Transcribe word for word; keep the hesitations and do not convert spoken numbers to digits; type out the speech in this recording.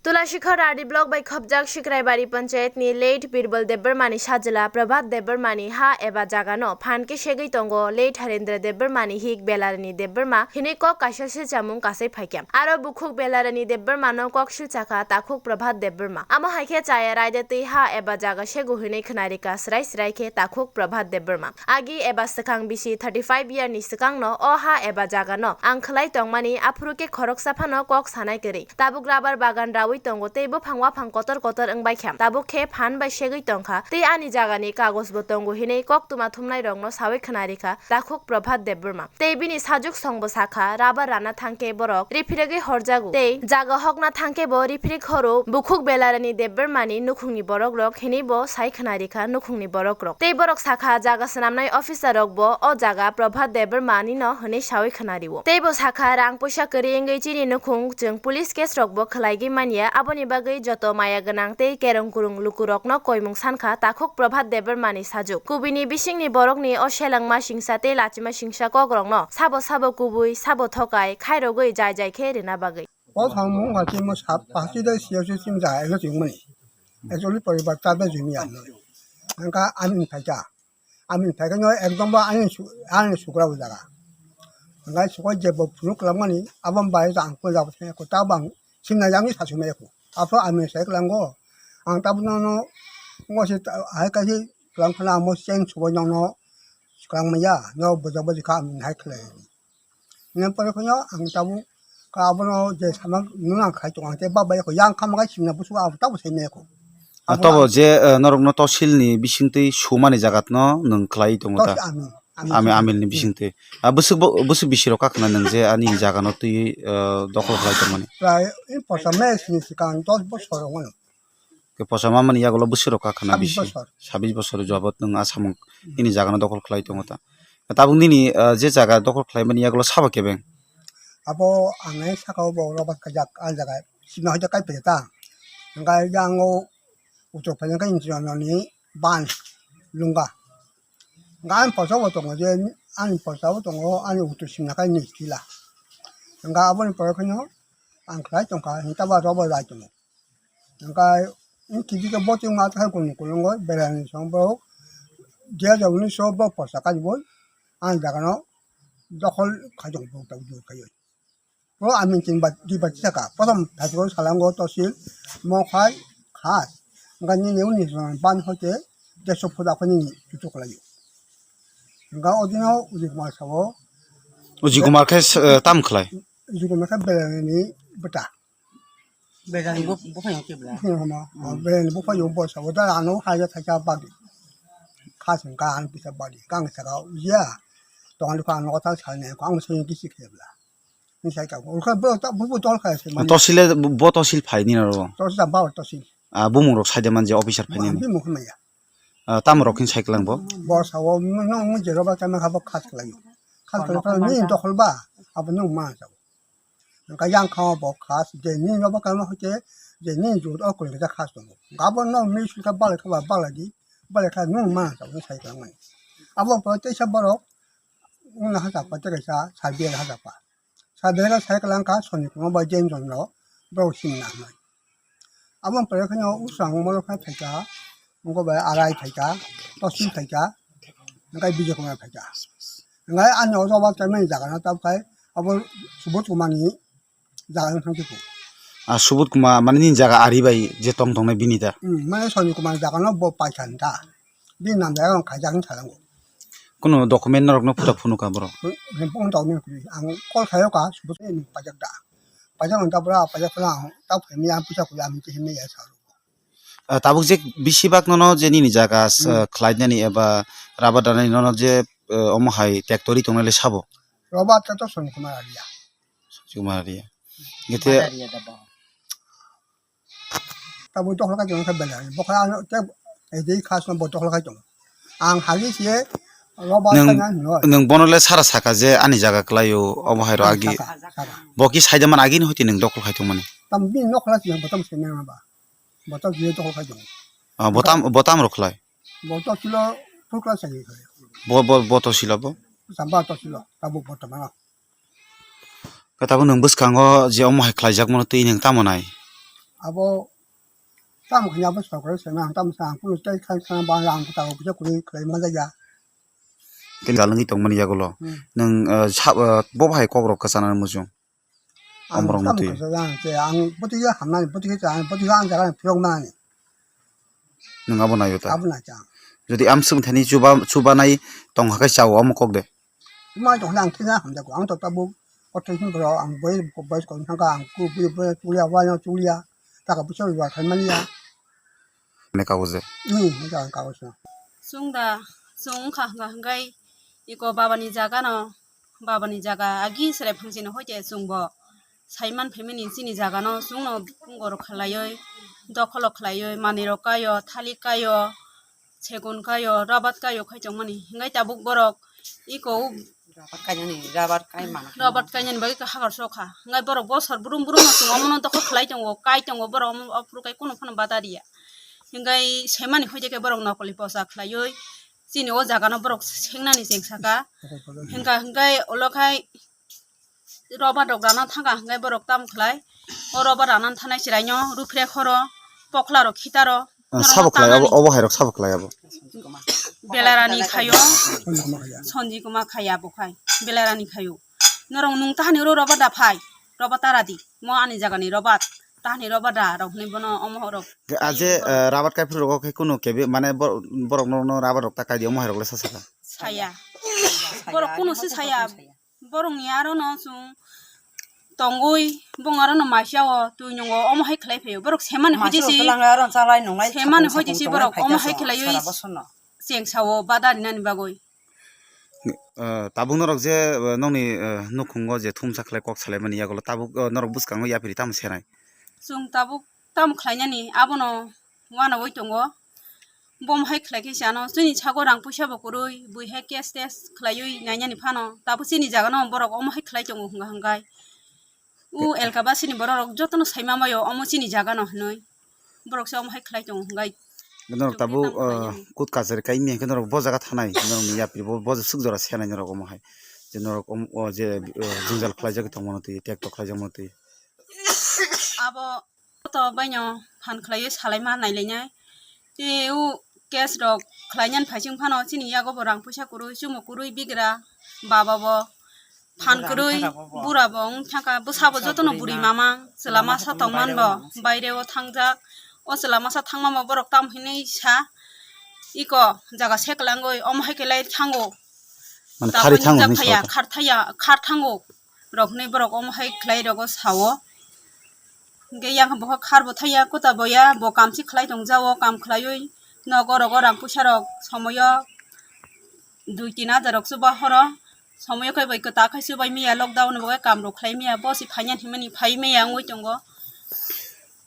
Tulasikhor R D block bai khopjak Sikraibari panchayat ni late Birbal Debbarma ni sajla Prabhat Debbarma ni ha eba jaga no phan khe segwi tongo late Harendra Debbarma ni hik Belarani Debbarma hinwi kok kaisa silchamung kasai phaikha. Aro bukhuk Belarani Debbarma no kok silchakha takhuk Prabhat Debbarma. Amo hai khe chaya raida twi ha eba jaga segu hinwi khwnarikha srai srai khe takhuk Prabhat Debbarma. Agi eba swkang bisi thirty five year ni swkang no o ha eba jaga no ang khwlai tongmani aphuru khe khoroksa phano kok sanai kwrwi. Tabuk rubber bagan rawi tongo tei buphang waphang kotor kotor wngbai kha. Tabuk khe phan bai segwi tongkha tei ani jaga ni kagoj bo tongo hinwi koktwma thumnai rok no sawi khwnarikha takhuk Prabhat Debbarma. Tei bini sajuk song bo sakha rubber rana thangkhe borok riphirigwi horjago tei jaga hokna thangkhe bo riphirik horo bukhuk Belarani Debbarma ni nukhung ni borok rok hinwi bo sai khwnarikha nukhung ni borok rok. Tei borok sakha jaga swnamnai officer rok bo o jaga Prabhat Debbarma ni no hinwi sawi khwnario. Tei bo sakha rang puisa kwrwi wngwi chini nukhung chwng police case rok bo khwlaigwi manya, aboni bagwi joto maya gwnang tei kerong kurung luku rok no koimung sankha takhuk Prabhat Debbarma ni sajuk. Kubui ni bising ni borok ni o selengma singsa tei lachima singsa kok rok no sabo sabo kubui sabo thokai khairogwi jai jai khe rwna bagwi. O samung wngkha chini sap pasti de siya se chini jaya no chini mani. Actually poribar ta de jumi ano. Angka amin phaikha. Amin phaikha no ekdom ba ani su-, ani sukra bo jaga. Angka sukra je bo phunuk lamani abam bai ta ang ko jabo se ko ta bang simna jang ni sasu me ko. Apo amin sai klango. Ang ta no no ngo se ta hai ka si klang khana mo chen subo no no klang maya no bo jabo jikha amin hai khlai. Nang pore kheno ang tabuk ka abono je sama nuna khai tongo, ang te baba yako yang kama kai simna busu abo tabuk sai meko. Ah, tobo je, eh, norokno tosil ni bisingtwi sumani jagat no nwng khlai tongo ta? Tosi ami, ami Ami, sumani. Amil ni bisingtwi. Ah, bwswk bo, bwswk bisi rok kakna nwng je ani jaga no twi, eh, dokhol khlai tongmani? Prai in porsa mes ni sikang dos bosor wngo. Ke posa mamani yagulo bwswk rok kakna Sabis bisi? Bosor. Sabis bosor jabot nwng asamung Hmm. nini jaga no dokhol khlai tongo ta? Tabuk nini, ah, je jaga dokhol khlaimani yagulo sabo kebeng? Abo ang nai saka o bo robat kajak, ah, jaga sima hoite kai pele ta. Hingke yang o utok pele kai inchi ni ban lunga. Hingke ani posa bo tongo je, ani posa bo tongo, ani utok simna kai ni sila. Hingke aboni pore kheno ang khlai tongkha, hingke ba robo lai tongo. Hingke in kiti ke boti ma thai kunu kulungo berani song bo dia jabuni so bo posa kai bo ang jaga no dokhol khai tong bo ta jur khai. Bo amin tin ba di ba saka. Prothom thai ko salango tosil mo khai khas. Hingke nini uni ban hoite deso phuda ko nini tutuk lai. Hingke odino uji kumar sabo. Uji kumar khe, eh, tam khlai? Uji kumar khe berani beta. Berani bu-, buphang kibla. Buphang hama. Hmm. Berani buphang yung bo sabo da ano haja thaja bagi. Khas hingka ano pisa bagi. Kang saka uya. Tongan ko ano kota sal ne ko ang so yung kisi kibla. Ni sai ka. Ulka bo ta bu bu tol khai se mani. Tosil e bo tosil phai ni ro. Tosil ba tosil. Ah, bumung rok sai de man je officer phai ni. Bi mu khama ya. Ah, tam rok hin sai klang bo. Bo sabo no mu je roba kama khabo khas khlai. Khas khlai ni dokhol ba. Abo no ma sabo. Hingke yang kha bo khas, je ni no ba kama hoite, je ni jut o kul kisa khas tongo. Hingke abo no mi sulka bale kha ba bale di, bale kha nung ma sa ni sai kang mani. Abo po teisa borok, ung na ha sa pa te kaisa, sa bia ha sa pa. Sa bia sai klang kha, soni kuma ba jen jon no, bro sim na ma. Aboni pore kheno usang molo khe phaikha, wngkha bai arai phaikha, tosil phaikha, wngkha Bijay Kumar phaikha. Wngkha ani o joba chaimani jaga no tabkhai abo Subodh Kumar ni jaga no thangkhe. Ah, Subodh Kumar mani nini jaga ari bai je tong tongnai bini da? Hmm, mane Soni Kumar jaga no bo paikha ta. Bini nam jaga no khaijak wng thalango. Kuno document norok no phuta phunukha borok? Hmm, hmm, phone tong ni ang call khayo ka Subodh ni pajak da. Pajak ang tabra pajak phano ang tab phai maya puisa kuya ang tini maya sa. Ah, tabuk je bisi bak nono je nini jaga, hmm, ah, khlainani eba rubber danani nono je, ah, omo hai factory tongnai le sabo? Rubber ta to Soni Kumar Aria. Soni Kumar Aria. Gete Kumar Aria da ba. Tabuk dokhol khai tong kha belai. Bokha ano te edei khas no bo dokhol khai tong. Ang hagi se rubber nwng, khaina hino. Nwng bono le sara saka je ani jaga kwlaio, omo hai ro agi. Saka, saka. Bo ki saida man agi ni hoite nwng dokhol khai tongmani? Tam bini nok khwlai tong, bo tam se nang ba. Bo tam je dokhol khai tong. Ah, bo tam, bo tam rok khlai? Bo to silo, phurkla sai khlai. Bo, bo, bo to silo bo? Samba to silo, tabuk bo to mano. Khe tabuk nwng bwskango je omo hai khlaijakmano twi nwng tamo nai? Abo tamo khe abo sokro se na tamo sa ang kunu tei khan khan ba ang ta ko je kuri khlai ma ja. Kini jalangwi tongmani yagulo. Hmm. Nwng, eh, sa-, eh, bo bahai kok rok kwchana muchung. Ang omorok tamo mutwi. Kwchajak ang che ang bwtwi hamnani bwtwi cha ang bwtwi ang jaga phiyok mani. Nwng abo naio ta? Abo nai cha. Jodi amswk thani chuba, chubanai tong kha khe chao omo kok de. Mai tong ang thina hamjak ang to tabuk. O thai hin bro ang boi boi ko thang ka ang ku boi boi chulia wa yang chulia. Ta ka busa wa khai mani ya. Ne kago je. Ni ne ka kago se. Sung da sung kha hwnkha hwnkhe iko babani jaga no babani jaga agi sere phangchini hoite chwngbo saiman phaimani chini jagano chwngno goro khlaioi dokholo khlaioi manwirok kaio thalik kaio segun kaio rabat kaio khai tongmani hingai tabuk borok iko rabat kainani rabat kai mana rabat kainani bagwi hakar sokha hingai borok bosor brum brum no chwng omono dokhol khlai tongo kai tongo borok omo ophuru kai kunu phano badariya hingai semani hoite khe borok nokoli posa khlaioi chini o jagano borok sengnani cheng saka hinga hingai olo khai roba dok rana thanga hingai borok tam khlai o roba rana thanai chwraino rupre khoro pokla rok khitaro Ah, sabo khlai abo obo hai rok sabo khlai abo. Belarani khayo sonji kuma khaya bo khai belarani khayo norong nung tahani ro roba da phai roba tara di mo ani jagani roba tahani roba da rok ni bono omo rok Aje rabat kai phuru rok khe kunu kebe mane borok no rabat rok ta kai di omo hai rok le sasa. Saya borok kunu si saya borokni aro no chwng tongwi bong aro no maisa o twi nungo omo hai khlai phaio borok semani hoitisi semani hoitisi borok omo hai khlaiwi cheng sao bada rinani bagwi. Tabuk norok je nokni nukhungo je thumsa khlai kok salaimani yagulo tabuk norok bwskango yapri tamo senai. Chwng tabuk tamo khlainani abono uanogwi tongo. Bomo hai khlai khe se ano chini sago rang puisa bo kwrwi bui hai cash tes khlaiwi nainani phano tabuk chini jaga no borok omo hai khlai tongo hwnga hwnkhe u elka basini borok rok jotono sai ma maio omo chini jaga no hinwi borok se omo hai khlai tongo hwnkhai. Norok tabuk kut kachari kai mia khe norok bo jaga thanai norok ni yapri bo bo swk jora se nai norok omo hai je norok o je jwngjal khlai jagwi tongmano twi tek tok khlai jakmano twi. Abo to baino phan khlaiwi salaima nailainai. Tei o case rok khlainani phaising phano chini yago bo rang puisa kwrwi, chumo kwrwi bigra, baba bo phan kwrwi, bura bo wng thangkha, bwsa bo jotono buri mamang, chwla masa tongman bo baire o thangjak. O chwla masa thangma bo borok tamo hinwi sa, iko jaga se kwlangwi omo hai khe lai thango. Mane khari thango hinwi sa kha. Khar thaya, khar thango rok hinwi borok omo hai khlai rogo sao. Hingke yang bo kha khar bo thaya, kuta bo ya, bo kam si khlai tong jao, kam khlaiwi nogo rogo rang puisa rok somoyo dui tin hajar rok chuba horo, somoyo khe bai kwta khai chubai maya, lockdown bo khe kam rok khlai maya, bo si phaiya hinmani phai maya wngwi tongo.